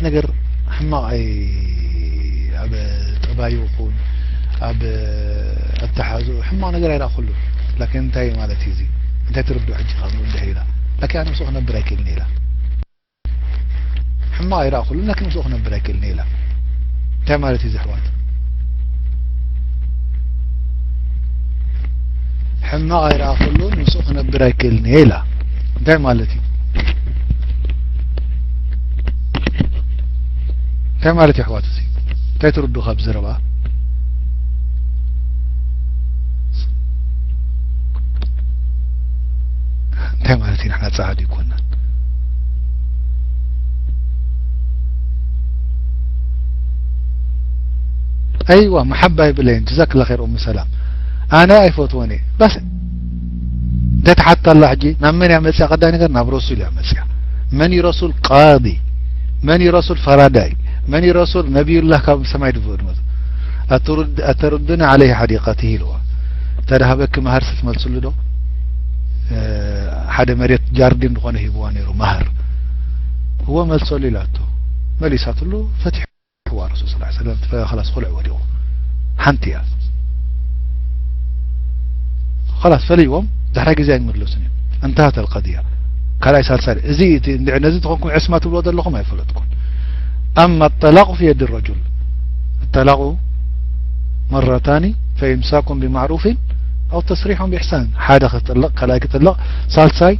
ነገር ሕማቕ ኣይ-፣ ኣብ ጠባዩ ይኹን ኣብ ኣተሓዝኡ ሕማቕ ነገር ኣይረኣኹሉን። ላኪን እንታይ ማለት እዩ እዚ? እንታይ ትርድኦ ሕጂ ካብ ንኡ እንድሕር ኢላ? ላኪን ኣነ ምስኡ ክነብር ኣይክእልን ኢላ። ሕማቕ ኣይረኣኹሉን፣ ላኪን ምስኡ ክነብር ኣይክእልን ኢላ። እንታይ ማለት እዩ እዚ ኣሕዋት? ሕማቕ ኣይረኣኹሉን፣ ምስኡ ክነብር ኣይክእልን እየ ኢላ። እንታይ ማለት እዩ? እንታይ ማለት እዩ ኣሕዋት እዚ? እንታይ ትርድኡ ካብ ዘረባ? እንታይ ማለት እዩ ንሕና ጸዓዱ ይኮናን? ኣይዋ መሓባ ይብለይን ጀዛክላ ኸይር ኡም ሰላም። ኣነ ኣይፈትወን እየ። በስ እንተ ትሓትት ኣላ ሕጂ ናብ መን እያ መጽያ? ቀዳይ ነገር ናብ ረሱል እያ መጽያ። መን እዩ ረሱል? ቃዲ። መን እዩ ረሱል? ፈራዳይ። መን እዩ ረሱል? ነቢዩላህ ካብ ሰማይ ድፍኡ ድመጹ። ኣተሩድ-፣ ኣተሩድኒ ዓለይሂ ሓዲቀትሂ ኢልዋ። እተ ድሃበኪ መሃር ስትመልስሉ ዶ? እ፣ ሓደ መሬት ጃርዲን ዝኾነ ሂብዋ ነይሩ መሃር። እወ መልሰሉ ኢላቶ። መሊሳትሉ ፈቲሕዋ ረሱል ሰለላሁ ዐለይሂ ወሰለም። ፈ-፣ ኸላስ ኹልዕ ወዲቑ። ሓንቲ እያ። ኸላስ ፈለይዎም፣ ዳሕራይ ግዜ ኣይምለሱን እዮም። እንተሃት ኣልቀድያ። ካልኣይ ሳልሳይ፣ እዚ፣ እቲ፣ እንድዒ ነዚ ተኾንኩም ዕስማ ትብልዎ ዘለኹም ኣይፈለጥኩን። ኣማ ጠላቁ ፊ የዲ ረጁል። ጠላቁ መረታኒ ፈኢምሳኩም ቢማዕሩፊን ኣው ተስሪሖም ቢሕሳን። ሓደ ክጥለቕ፣ ካልኣይ ክጥለቕ፣ ሳልሳይ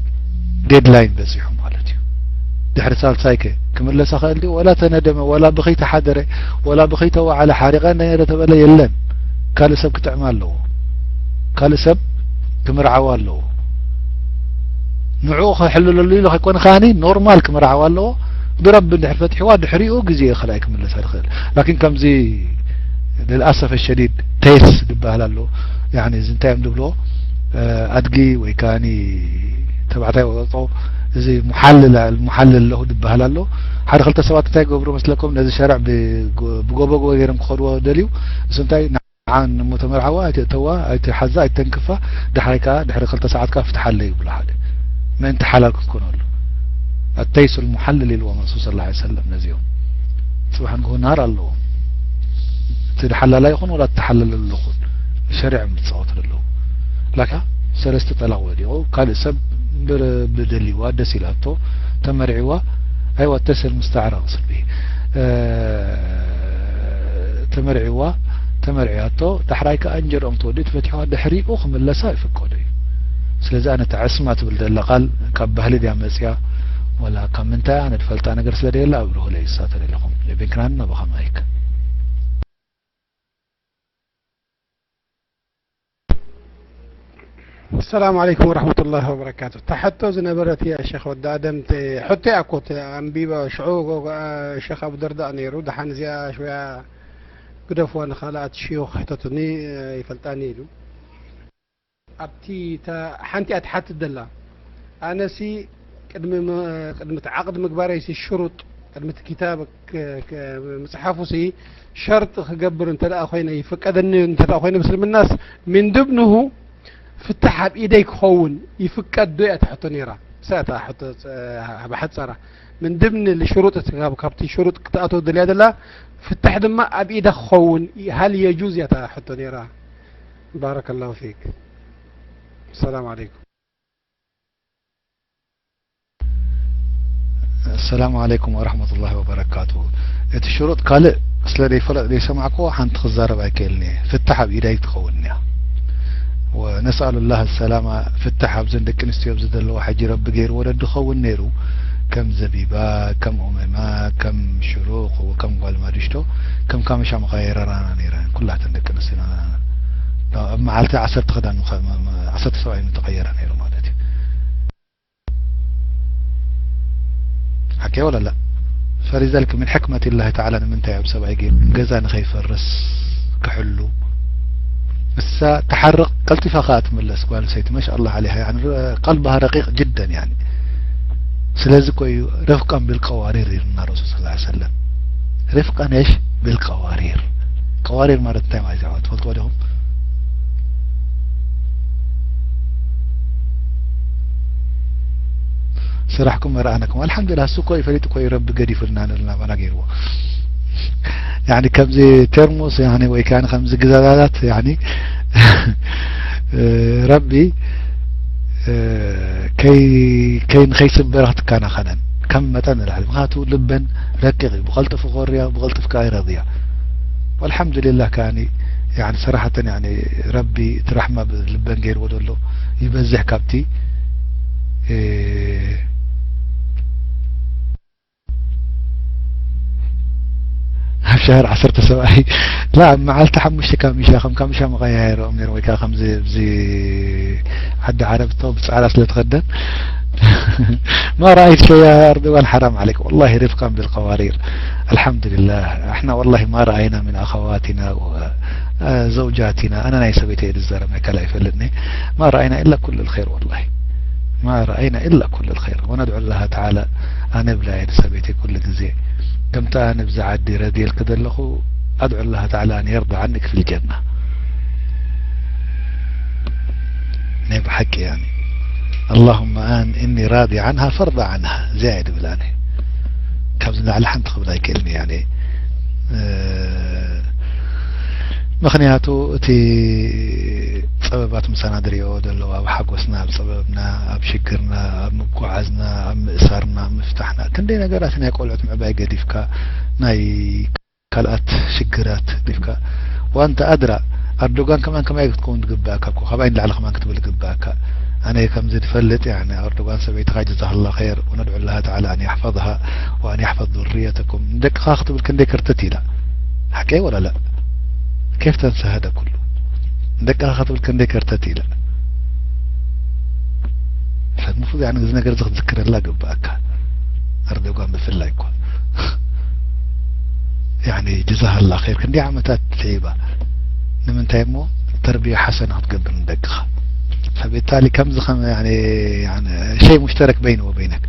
ዴድላይን በጺሑ ማለት እዩ። ድሕሪ ሳልሳይ ከ ክምለስ ይኽእል ድዩ? ወላ ተነደመ፣ ወላ ብኸይ ተሓደረ፣ ወላ ብኸይ ተዋዓለ፣ ሓሪቐ ነይረ ተበለ የለን። ካልእ ሰብ ክጥዕማ ኣለዎ። ካልእ ሰብ ክምርዓዋ ኣለዎ። ንዕኡ ክሕልለሉ ኢሉ ከይኮነ ከኣኒ ኖርማል ክምርዓዋ ኣለዎ። ብረቢ እንድሕር ፈትሕዋ ድሕሪኡ ግዜ ካልኣይ ክምለሳ ይኽእል። ላኪን ከምዚ ልልኣሰፈ ሸዲድ ቴስ ዝበሃል ኣሎ። ያኒ እዚ እንታይ እዮም ዝብልዎ? እ፣ ኣድጊ ወይ ከኣኒ ተባዕታይ ወጦ እዚ ሙሓልል፣ ሙሓልል ኣለኹ ዝበሃል ኣሎ። ሓደ ክልተ ሰባት እንታይ ይገብሩ መስለኩም? ነዚ ሸርዕ ብጎ-፣ ብጎቦ ጎቦ ገይሮም ክኸድዎ ደልዩ። እሱ እንታይ ንዓን እሞ ተመርዓዋ፣ ኣይትእተዋ፣ ኣይትሓዛ፣ ኣይተንክፋ፣ ዳሕራይ ከኣ ድሕሪ ክልተ ሰዓት ከኣ ፍትሓለይ ይብሎ ሓደ። ምእንቲ ሓላል ክትኮነሉ። ኣተይሱል ሙሓልል ኢልዎም ረሱል ሰለላሁ ዐለይሂ ወሰለም ነዚኦም። ጽባሕ ንግሆ ናር ኣለዎም። እቲ ሓላላ ይኹን ወላ እተሓለለሉ ይኹን ሸሪዖም ዝጻወቱ ዘለዉ። ላካ ሰለስተ ጠላቕ ወዲቑ፣ ካልእ ሰብ ብ-፣ ብደልይዋ ደስ ኢላቶ ተመርዒዋ፣ ኣይዋ ተስል ሙስተዓር ኣቕስድ ብሂ። እ፣ ተመርዒዋ፣ ተመርዕያቶ፣ ዳሕራይ ከኣ እንጀርኦም ትወዲ ተፈቲሕዋ ድሕሪኡ ክምለሳ ይፍቀዶ እዩ። ስለዚ ኣነ እታ ዕስማ ትብል ዘላ ቃል ካብ ባህሊ ድያ መጽያ ወላ ካብ ምንታይ ኣነ ዝፈልጣ ነገር ስለ ደየለ ኣብ ርሁለ ይሳተር ኣለኹም። ለቤንክናን ናባኻ ማይክ። السلام عليكم ورحمة الله وبركاته. تحتو ዝነበረት እያ ሸኽ ወዲ ኣደም ተ-፣ ሕቶ እያ እኮ ተ-፣ ኣንቢባ ሽዑ ጎ-፣ ጎ-፣ ሸኽ ኣቡ ደርዳእ ነይሩ። ደሓን እዚኣ ሽያ ግደፍዋ ንኻልኣት ሽዮኽ ሕተቱኒ ይፈልጣኒ ኢሉ። ኣብቲ ተ-፣ ሓንቲ እያ ትሓትት ዘላ። ኣነሲ ቅድሚ መ-፣ ቅድሚ እቲ ዓቕድ ምግባረይሲ ሽሩጥ ቅድሚ እቲ ክታብ ክ-፣ ክ-፣ ምጽሓፉሲ ሸርጢ ክገብር እንተ ደኣ ኮይነ ይፍቀደኒ እንተ ደኣ ኮይነ ምስልምናስ ምን ድብንሁ ፍታሕ ኣብ ኢደይ ክኸውን ይፍቀድ ዶ እያ እታ ሕቶ ነይራ። እሳ እታ ሕቶ ጸ-፣ ብሓጻራ ምን ድብኒ ልሽሩጥ እቲ ካብ-፣ ካብቲ ሽሩጥ ክትኣትዎ ደልያ ደላ ፍታሕ ድማ ኣብ ኢደ ክኸውን ሃል የጁዝ እያ እታ ሕቶ ነይራ። ባረከላሁ ፊክ። ሰላም ዓለይኩም። السلام عليكم ورحمة الله وبركاته። እቲ ሽሩጥ ካልእ ስለ ዘይፈለጥ ዘይሰማዕክዎ ሓንቲ ክዛረብ ኣይክእልን እየ። ፍታሕ ኣብ ኢዳይ ትኸውን እያ። ونسأل الله السلامة። ፍታሕ ኣብዘን ደቂ ኣንስትዮ ኣብዚ ዘለዋ ሕጂ ረቢ ገይርዎ ዶ ድኸውን ነይሩ ከም ዘቢባ፣ ከም ኡመማ፣ ከም ሽሩቕ፣ ከም ጓል ማድሽቶ፣ ከም ካምሻ መቐየረራና ነይረን ኩላተን ደቂ ኣንስትዮና። ኣብ መዓልቲ ዓሰርተ ክዳን ምኸ-፣ መ-፣ መ-፣ ዓሰርተ ሰብኣይ ምተቐየረ ነይሩ ማለት እዩ። ሓቂ ወላ ላ? فلذلك من حكمة الله تعالى ንምንታይ ኣብ ሰብኣይ ገይሩ ገዛ ንኸይፈርስ ክሕሉ። እሳ ትሓርቕ ቀልጢፋ ከኣ ትምለስ ጓል ሰይቲ ማሻ ኣላህ ዓለይሃ ያኒ ቀልብሃ ረቂቕ ጅደን ያኒ ስለዚ እኮ እዩ رفقا بالقوارير ኢሉና ረሱል ሰለላሁ ዐለይሂ ወሰለም رفقا ايش بالقوارير ቀዋሪር ማለት እንታይ ማለት እዩ ትፈልጥዎ ዲኹም ስራሕኩም መርኣናኩም። ኣልሓምዱሊላህ፣ እሱ እኮ እዩ ፈሊጡ እኮ እዩ ረቢ ገዲፉልና ንብል ናባና ገይርዎ። ያኒ ከምዚ ቴርሞስ ያኒ ወይ ከኣ ከምዚ ግዛዛታት ያኒ ረቢ ከይ ከይ ንኸይስበራ ክትከናኸነን ከም መጠን ንላዕሊ። ምኽንያቱ ልበን ረቂቕ እዩ። ብቐልጥፉ ክወርያ፣ ብቐልጥፉ ከኣ ይረድያ። ወልሓምዱሊላህ ከኣኒ ያኒ ሰራሓተን ያኒ ረቢ እቲ ራሕማ ብልበን ገይርዎ ዘሎ ይበዝሕ ካብቲ ኣብ ሸህር ዓሰርተ ሰብኣይ ላ ኣብ መዓልቲ ሓሙሽተ ካሚሻ ከም ካሚሻ መቐያየሮም ነይሮም ወይ ከዓ ከምዚ ኣብዚ ዓዲ ዓረብ እቶ ብፃዕዳ ስለ ተኸደን ما رأيت شيء يا أردوغان حرام عليك والله رفقا بالقوارير الحمد لله احنا والله ما رأينا من أخواتنا وزوجاتنا أنا ናይ ሰበይተይ ዝዛረብ ናይ ካልእ ኣይፈልጥኒ ما رأينا إلا كل الخير والله ما رأينا إلا كل الخير وندعو الله تعالى ኣነ ብላ እየ ንሰበይተይ ኩሉ ግዜ ከምቲ ኣነ ብዛ ዓዲ ረድየልኪ ዘለኹ ኣድዑ الله تعالى أن يرضى عنك في الجنة ናይ ብሓቂ يعني اللهم أن إني راضي عنها فارضى عنها እዚኣ እየ ድብል ኣነ ካብዚ ንላዕሊ ሓንቲ ክብል ኣይክእልን እየ يعني ምኽንያቱ እቲ ጸበባት ምሳና ዝሪኦ ዘለዉ ኣብ ሓጎስና ኣብ ጸበብና ኣብ ሽግርና ኣብ ምጉዓዝና ኣብ ምእሳርና ኣብ ምፍታሕና ክንደይ ነገራት ናይ ቆልዑት ምዕባይ ገዲፍካ ናይ ካልኣት ሽግራት ገዲፍካ ዋንታ ኣድራ ኣርዶጋን ከማን ከማይ ክትከውን ዝግባእካ እኮ ካባይ ንላዕሊ ከማን ክትብል ዝግባእካ ኣነ ከምዚ ዝፈልጥ يعني ኣርዶጋን ሰበይትኻ ጀዛሃላ ኸይር وندعو الله تعالى أن يحفظها وأن يحفظ ذريتكم ንደቅኻ ክትብል ክንደይ ከርተት ኢላ ሓቀይ ወላ ላ كيف تنسى هذا كله ንደቅኻ ክትብል ክንደይ ከርተት ኢላ فالمفروض يعني እዚ ነገር እዚ ክትዝክረላ ግባእካ ኣርዶጋን ብፍላይ እኳ يعني جزاها الله خير ክንደይ ዓመታት ስዒባ ንምንታይ እሞ ተርቢያ ሓሰና ክትገብር ንደቅኻ فبالتالي ከምዚ ከም يعني يعني شيء مشترك بيني وبينك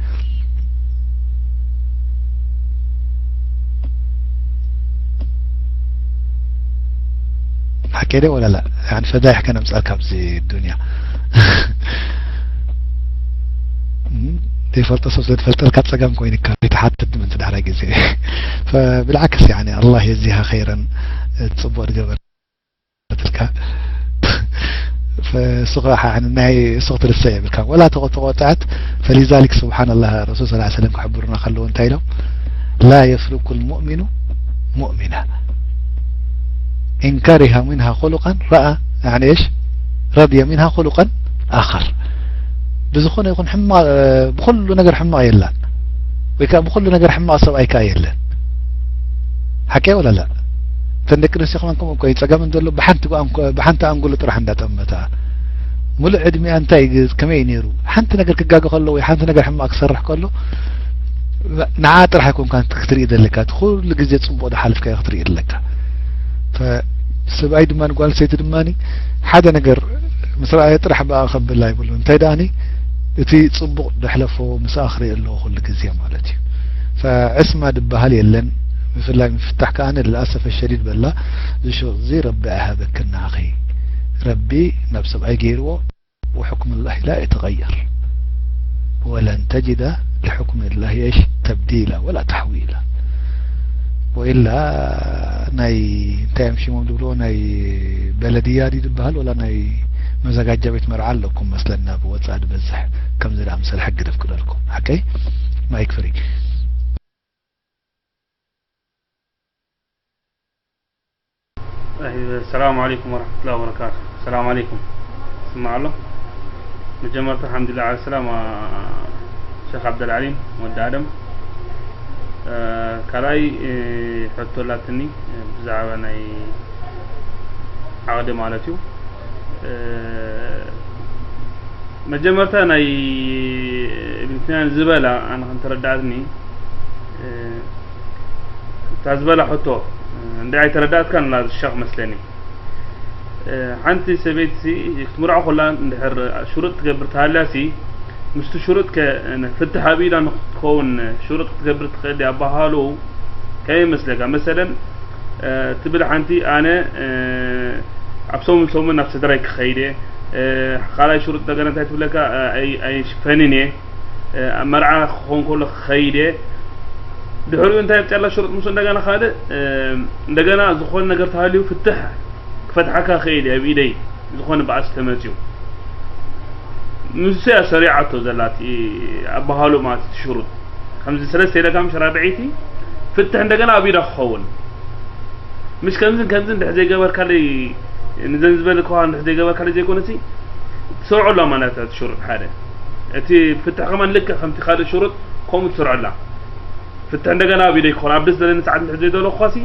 ሓቀይ ደ ወላ ላ يعني ፈዳይሕ ከነምፅኣልካ ኣብዚ ዱንያ ዘይፈልጦ ሰብ ስለዝፈልጠልካ ጸገም ኮይኑካ ይትሓትት ምንቲ ዳሕራይ ግዜ فبالعكس يعني الله يجزيها خيرا ጽቡቅ ዝገበረትልካ فسخ يعني ናይ سخ ትርሰ የብልካ ولا ተቆ- ተቆጣዕት فلذلك سبحان الله الرسول صلى الله عليه وسلم ክሕብሩና ከለዉ እንታይ ኢሎም لا يفرق المؤمن مؤمنا إن كره منها خلقا رأى يعني إيش رضي منها خلقا آخر ብዝኾነ ይኹን ሕማቕ ብኹሉ ነገር ሕማቕ የላን ወይ ከዓ ብኹሉ ነገር ሕማቕ ሰብኣይ ከዓ የለን ሓቀይ ወላ ላ እተን ደቂ ኣንስትዮ ከማን ከምኡ እኮ እዩ ጸገመን ዘሎ ብሓንቲ ብሓንቲ ኣንጉሉ ጥራሕ እንዳጠመታ ሙሉእ ዕድሚኣ እንታይ ከመይ እዩ ነይሩ ሓንቲ ነገር ክጋገ ከሎ ወይ ሓንቲ ነገር ሕማቕ ክሰርሕ ከሎ ንዓ ጥራሕ ኣይኮንካ ክትርኢ ዘለካ እቲ ኩሉ ግዜ ጽቡቕ ዝሓልፍካዮ ክትርኢ ኣለካ ሰብኣይ ድማ ንጓል ሰይቲ ድማ ሓደ ነገር ምስ ረኣየ ጥራሕ ብኣ ከብል ኣይብሉ እንታይ ደኣኒ እቲ ጽቡቕ ደሕለፎ ምስኣ ክርኢ ኣለዎ ኩሉ ግዜ ማለት እዩ ዕስማ ዝበሃል የለን ብፍላይ ምፍታሕ ከኣ ልልኣሰፈ ሸዲድ በላ ዝሹቕ እዚ ረቢ ኣይሃበክን ንዓኺ ረቢ ናብ ሰብኣይ ገይርዎ وحكم الله لا يتغير ولن تجد لحكم الله إيش تبديلا ولا تحويلا وإلا ናይ እንታይ እዮም ሽሞም ዝብልዎ ናይ በለድያ ድዩ ዝበሃል ወላ ናይ መዘጋጃ ቤት መርዓ ኣለኩም መስለና ብወፃ ዝበዝሕ ከምዚ ዝኣምሰለ ሕጊ ደፍቅደልኩም ሓቀይ ማይክ ፍሪ السلام عليكم ورحمة الله وبركاته السلام عليكم ስማዕ ኣሎ መጀመርታ الحمد لله على السلامة شيخ عبد العليم ወዲ ኣደም ካልኣይ ሕቶ ላትኒ ብዛዕባ ናይ ዓቕዲ ማለት እዩ መጀመርታ ናይ እብን ሲናን ዝበላ ኣነ ከም ተረዳእትኒ እታ ዝበላ ሕቶ እንደ ኣይተረዳእትካ ንላ ዝሻቕ መስለኒ ሓንቲ ሰበይቲ ክትምርዖ ኮላ እንድሕር ሽሩጥ ትገብር ተሃልያሲ ምስቲ ሽሩጥ ከ ፍትሕ ኣብ ኢዳ ንክትከውን ሽሩጥ ክትገብር ትኽእል ድያ ኣባሃሉ ከመይ ይመስለካ መሰለን ትብል ሓንቲ ኣነ ኣብ ሰሙን ሰሙን ናብ ስድራይ ክኸይድ እየ ካልኣይ ሽሩጥ ነገር እንታይ ትብለካ ኣይሽፈንን እየ ኣብ መርዓ ክኾን ከሎ ክኸይድ እየ። ድሕሪኡ እንታይ ኣብፅያላ ሽሩጥ ምስ እንደገና ካልእ እንደገና ዝኾነ ነገር ተሃልዩ ፍትሕ ክፈትሓካ ክእል እየ ኣብ ኢደይ ዝኾነ ባእሲ ተመፅዩ። ንሱ እያ ሰሪዓቶ ዘላት ኣባሃሉ ማለት እቲ ሽሩጥ ከምዚ ሰለስተ ኢለካ ምሽ ራብዐይቲ ፍትሕ እንደገና ኣብ ኢዳ ክኸውን ምሽ ከምዝን ከምዝን ድሕ ዘይገበርካለይ ንዘን ዝበልከዋ ድሕ ዘይገበርካለይ ዘይኮነሲ ትሰርዖ ኣላ ማለት እያ እቲ ሽሩጥ ሓደ እቲ ፍትሕ ከማን ልክዕ ከምቲ ካልእ ሽሩጥ ከምኡ ትሰርዖ ኣላ ፍትሕ እንደገና ኣብ ኢደይ ክኾን ኣብ ደስ ዘለኒ ሰዓት እንድሕር ዘይደለኹኳሲ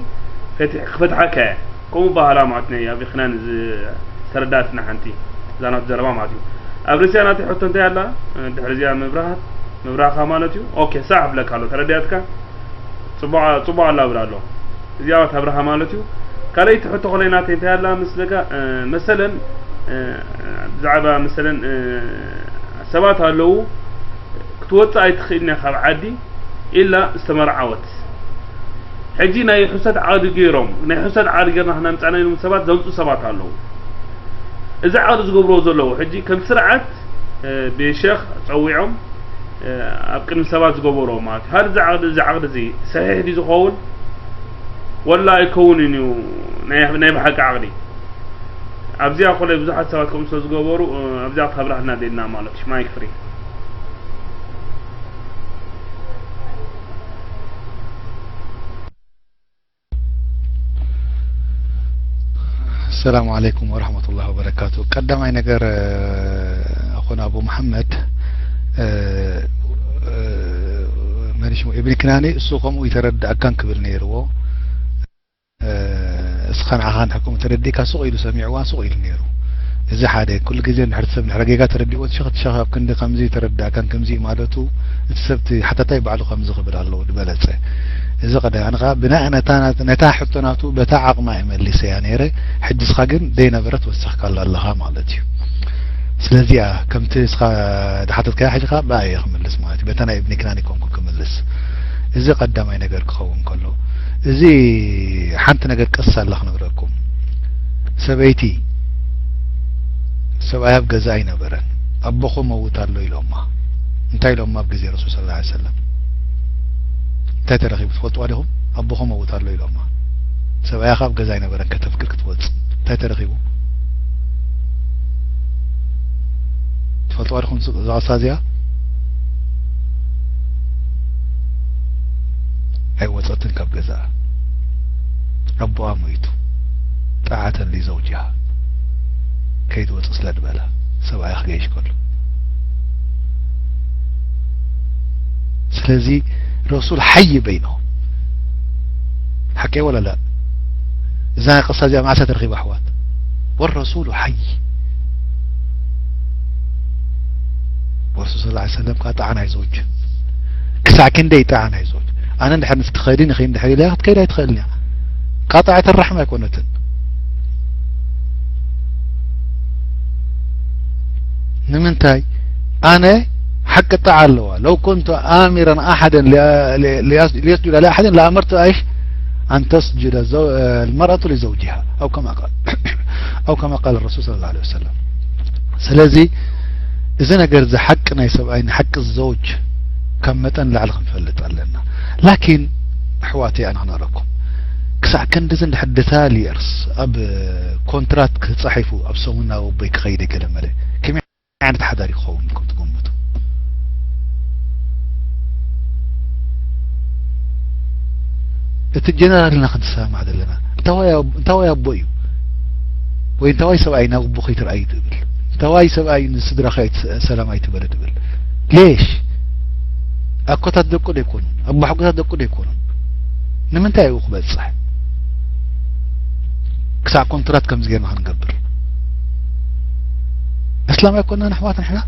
ፈትሕ ክፈትሓካ እየ ከምኡ በሃላ ማለት ናይ ኣብ ኽናን ዝተረዳእትና ሓንቲ እዛ ናቱ ዘረባ ማለት እዩ ኣብ ርእሲያ ናተይ ሕቶ እንታይ ኣላ ድሕሪ እዚኣ ምብራሃት ምብራኻ ማለት እዩ ኦኬ ሳዕ ብለካ ኣሎ ተረዲኣትካ ፅቡቕ ኣላ ብላ ኣሎ እዚኣ ኣብርሃ ማለት እዩ ካልኣይቲ ሕቶ ከለይ ናተይ እንታይ ኣላ ምስ በቃ መሰለን ብዛዕባ መሰለን ሰባት ኣለዉ ክትወፅእ ኣይትኽእልን እያ ካብ ዓዲ ኢላ ዝተመርዓወት ሕጂ ናይ ሕሰት ዓቕዲ ገይሮም ናይ ሕሰት ዓቕዲ ገይርና ክነምፃና ኢሎም ሰባት ዘምፁ ሰባት ኣለዉ እዚ ዓቕዲ ዝገብርዎ ዘለዉ ሕጂ ከም ስርዓት ብሸኽ ፀዊዖም ኣብ ቅድሚ ሰባት ዝገበርዎ ማለት እዩ። ሃር እዚ ዓቕዲ እዚ ዓቕዲ እዚ ሰሒሕ ድዩ ዝኸውን ወላ ኣይከውንን እዩ ናይ ናይ ብሓቂ ዓቕዲ ኣብዚኣ ኮለይ ብዙሓት ሰባት ከምኡ ስለ ዝገበሩ ኣብዚኣ ክተብራህልና ደልና ማለት እዩ። ማይክ ፍሪ። السلام عليكم ورحمة الله وبركاته ቀዳማይ ነገር ኣኾና ኣቡ መሓመድ መሪሽ ኢብን ክናኒ እሱ ከምኡ ይተረድኣካን ክብል ነይርዎ እስኻ ንዓኻ ንሕኩም ተረዲእካ ሱቕ ኢሉ ሰሚዕዋ ሱቕ ኢሉ ነይሩ እዚ ሓደ ኩሉ ግዜ ንድሕር ሰብ ንድሕር ጌጋ ተረዲእዎ እቲ ሸኽ እቲ ሸኽ ኣብ ክንዲ ከምዚ ተረዳእካን ከምዚ ማለቱ እቲ ሰብ እቲ ሓታታይ ባዕሉ ከምዚ ክብል ኣለዎ ዝበለጸ እዚ ቀዳማይ ኣነ ከዓ ብናይ ነታ ነታ ሕቶ ናቱ በታ ዓቕማ እየ መሊሰያ ነይረ ሕጂ እስኻ ግን ደይነበረት ወሲኽካላ ኣለኻ ማለት እዩ ስለዚኣ ከምቲ እስኻ ዝሓተትካያ ሕጂ ከዓ ብኣ እየ ክምልስ ማለት እዩ በታ ናይ እብኒ ክናን ይኮንኩ ክምልስ እዚ ቀዳማይ ነገር ክኸውን ከሎ እዚ ሓንቲ ነገር ቀስ ኣላ ክነግረኩም ሰበይቲ ሰብኣይ ኣብ ገዛ ኣይነበረን ኣቦኹ መውት ኣሎ ኢሎማ እንታይ ኢሎማ ኣብ ግዜ ረሱል ስለ ላ ሰለም እንታይ ተረኺቡ ትፈልጥዋ ዲኹም ኣቦኹ መውት ኣሎ ኢሎማ ሰብኣያ ካብ ገዛ ኣይነበረን ከተፍቅር ክትወፅ እንታይ ተረኺቡ ትፈልጥዋ ዲኹም እዛ ቅሳ እዚኣ ኣይወፀትን ካብ ገዛኣ ኣቦኣ ሞይቱ ጣዓተን ሊዘውጅሃ ከይትወፅእ ስለ ዝበላ ሰብኣያ ክገይሽ ከሎ ስለዚ ረሱል ሓይ በይኖም ሓቂ ወላ ላ እዛ ቅሳ እዚኣ መዓሳ ተረኺባ ኣሕዋት ወረሱሉ ሓይ ወረሱል ስለ ሰለም ከዓ ጣዓና ይዘውጅ ክሳዕ ክንደይ ጣዓና ይዘውጅ ኣነ እንድሕር ንስ ትኸዲ ንኸይ እንድሕር ኢለያ ክትከይድ ኣይትኽእልን እያ ቃጣዐት ራሕም ኣይኮነትን ንምንታይ ኣነ ሓቂ ጣዓ ኣለዋ ለው ኩንቱ ኣሚረን ኣሓደን ሊየስጁደ ሊኣሓደን ለኣመርቱ ኣይሽ ኣን ተስጁደ ልመርኣቱ ሊዘውጅሃ ኣው ከማ ቃል ኣው ከማ ቃል ረሱል ስለ ላ ወሰለም ስለዚ እዚ ነገር እዚ ሓቂ ናይ ሰብኣይ ንሓቂ ዘውጅ ካብ መጠን ላዕሊ ክንፈልጥ ኣለና ላኪን ኣሕዋተይ ኣነ ክነግረኩም ክሳዕ ክንድዚ እንድሕር ደታል የርስ ኣብ ኮንትራት ክፃሒፉ ኣብ ሰሙን ናብ ኣቦይ ክኸይደ ገለ መለ ከመይ ዓይነት ሓዳር ክኸውን ኢልኩም ትገምቱ እቲ ጀነራል ኢና ክንሰማማዕ ዘለና እንታዋይ ኣቦ እዩ ወይ እንታዋይ ሰብኣይ ናብ ኣቦ ከይትርኣይ ትብል እንታዋይ ሰብኣይ ንስድራ ሰላም ኣይትበለ ትብል ሌሽ ኣኮታት ደቁ ዶ ኣይኮኑን ኣቦሓጎታት ደቁ ዶ ኣይኮኑን ንምንታይ ኣብኡ ክበፅሕ ክሳዕ ኮንትራት ከምዚ ጌርና ክንገብር ኣስላም ኣይኮናን ኣሕዋት ንሕና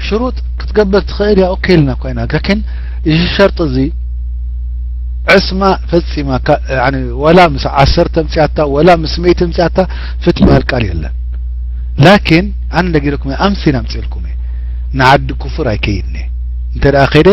ሽሩጥ ክትገብር ትኽእል እያ ኦኬ ኢልና እኳ ኢና ላኪን እዚ ሸርጢ እዚ ዕስማ ፈፂማ ወላ ምስ ዓሰርተ ምፅያታ ወላ ምስ ሚእቲ ምፅያታ ፍትሕ ዝበሃል ቃል የለን ላኪን ኣነ ነጊረኩም እየ ኣምሲል ኣምፅእልኩም እየ ንዓዲ ኩፍር ኣይከይድን እየ እንተ ደኣ ከይደ